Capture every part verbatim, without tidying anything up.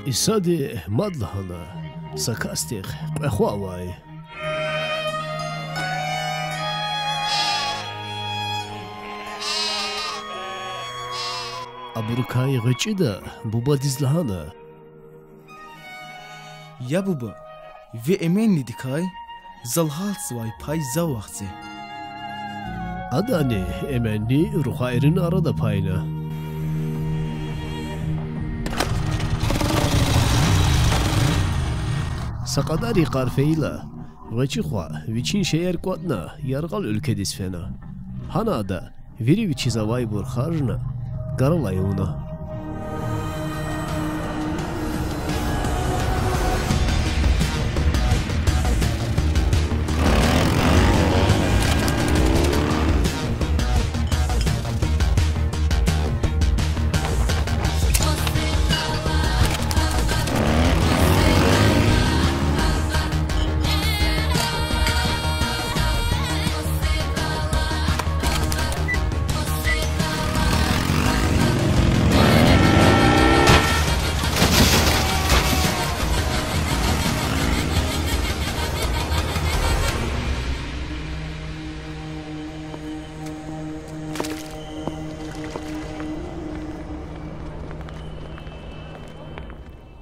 Исади мад лагьана: Са касдихъ кьве хва авай. Абурукай гъвечӀида бубадиз лагьана: Я буба, ви эменнидикай зал гьалтзавай пай зав вахце. Адани эменни рухвайрин арада пайна. Са кьадар йикъар фейила, гъвечӀи хва вичин шейэр кӀватӀна яргъал уьлкведиз фена. Гьана ада вири вичиз авайбур харжна, гаралай авуна.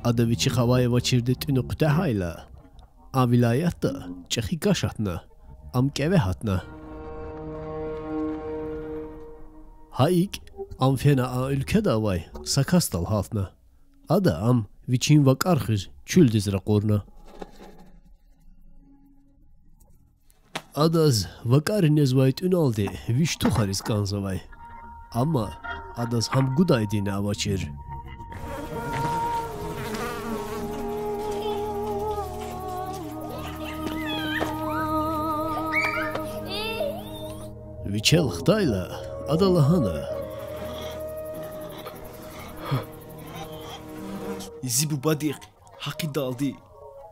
Ада вичихъ авай-авачирди тӀуьна куьтягьайла, а вилаятда чӀехи каш атна, ам кӀеве гьатна. Гьа икӀ, ам фена а уьлкведа авай са касдал гьалтна. Ада ам вичин вакӀар хуьз чуьлдиз ракъурна. Адаз вакӀари незвай тӀуьналди вич тухариз кӀанзавай. Амма адаз гьам гудайдини авачир. Вичел хтайла, ада лагьана: Зи бубадихъ гьакъидалди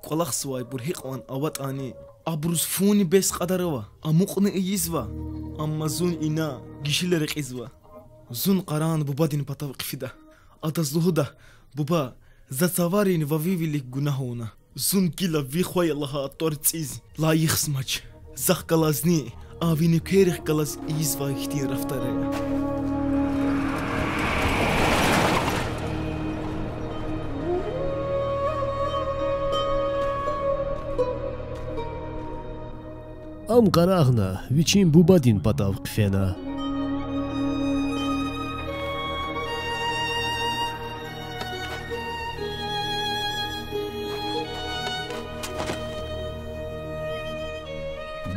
кӀвалахзавайбур гьикьван аватӀани, абуруз фуни бес кьадар ава, амукьни ийизва, амма зун ина гишила рекьизва. Зун къарагъна бубадин патав хъфида. Адаз лугьуда: Буба, за цаварин ва ви вилик гунагь авуна. Зун гила ви хва я лагьай тӀварцӀиз лайихзамач. Захъ галазни а ви нуькеррихъ галаз ийизвай хьтин рафтар ая. Ам къарагъна вичин бубадин патав хъфена.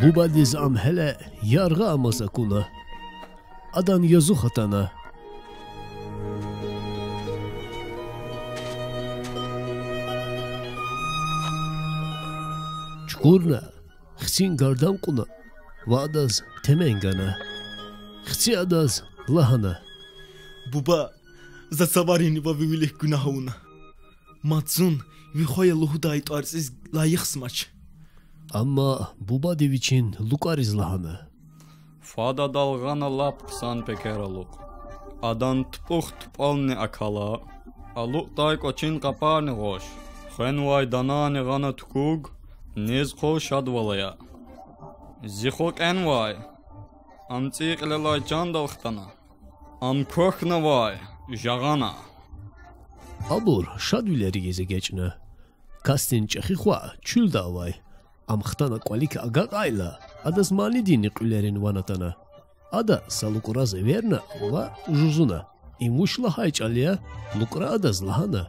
Бубадиз ам гьеле яргъа амаз акуна. Адан язух атана. Чукурна, хцин гардан кьуна ва адаз темен гана. Хци адаз лагьана: Буба, за цаварин ва ви вилик гунагь авуна. Мад зун ви хва я лугьудай тӀварцӀиз лайихзамач. Амма бубади вичин лукӀариз лагьана: Фад адал гъана лап хъсан пекер алукь. Адан тупӀух-тупӀални акала, алукьдай кӀвачин къапарни гъваш, хвенвай данани гъана тукӀуг, низ хъваз шадвал ая. Зи хва кьенвай, ам цӀийи кьилелай чандал хтана, ам квахьнавай, жагъана. Абур шадвилериз эгечӀна. Касдин чӀехи хва чуьлда авай. Ам хтана кӀвалик агакьайла, адаз манидинни кьуьлерин ван атана. Ада са лукӀраз эверна ва жузуна: Им вуч лагьай чӀал я? ЛукӀра адаз лагьана: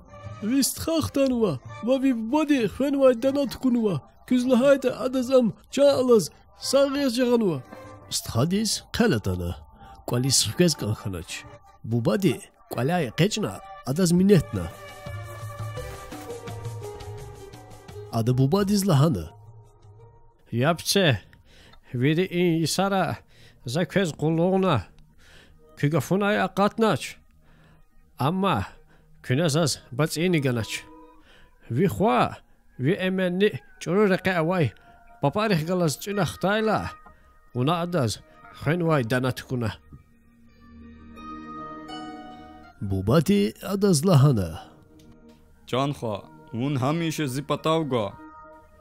Ви стха хтанва ва ви бубади хвенвай дана тукӀунва. Куьз лагьайтӀа, адаз ам чан алаз сагъ яз жагъанва. Стхадиз хъел атана, кӀвализ хквез кӀан хьанач. Бубади кӀваляй экъечӀна, адаз минетна. Ада бубадиз лагьана: Яб це, вири и йисара за квез къуллугъна, куь гафунай акъатнач. Амма куьне заз бацӀини ганач. Ви хва, ви эменни чӀуру рекье авай папарихъ галаз тӀуьна хтайла, вуна адаз хвенвай дана тукӀуна. Бубади адаз лагьана: Чан хва, вун гьамиша зи патав гва.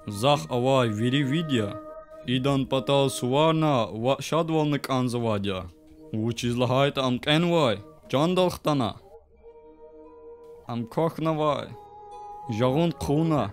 Захъ авай вири вид я. Идан патал суварна ва шадвална кӀанзавайди я. Вучиз лагьайтӀа ам кьенвай, чандал хтана. Ам квахьнавай. Жагъун хъувуна.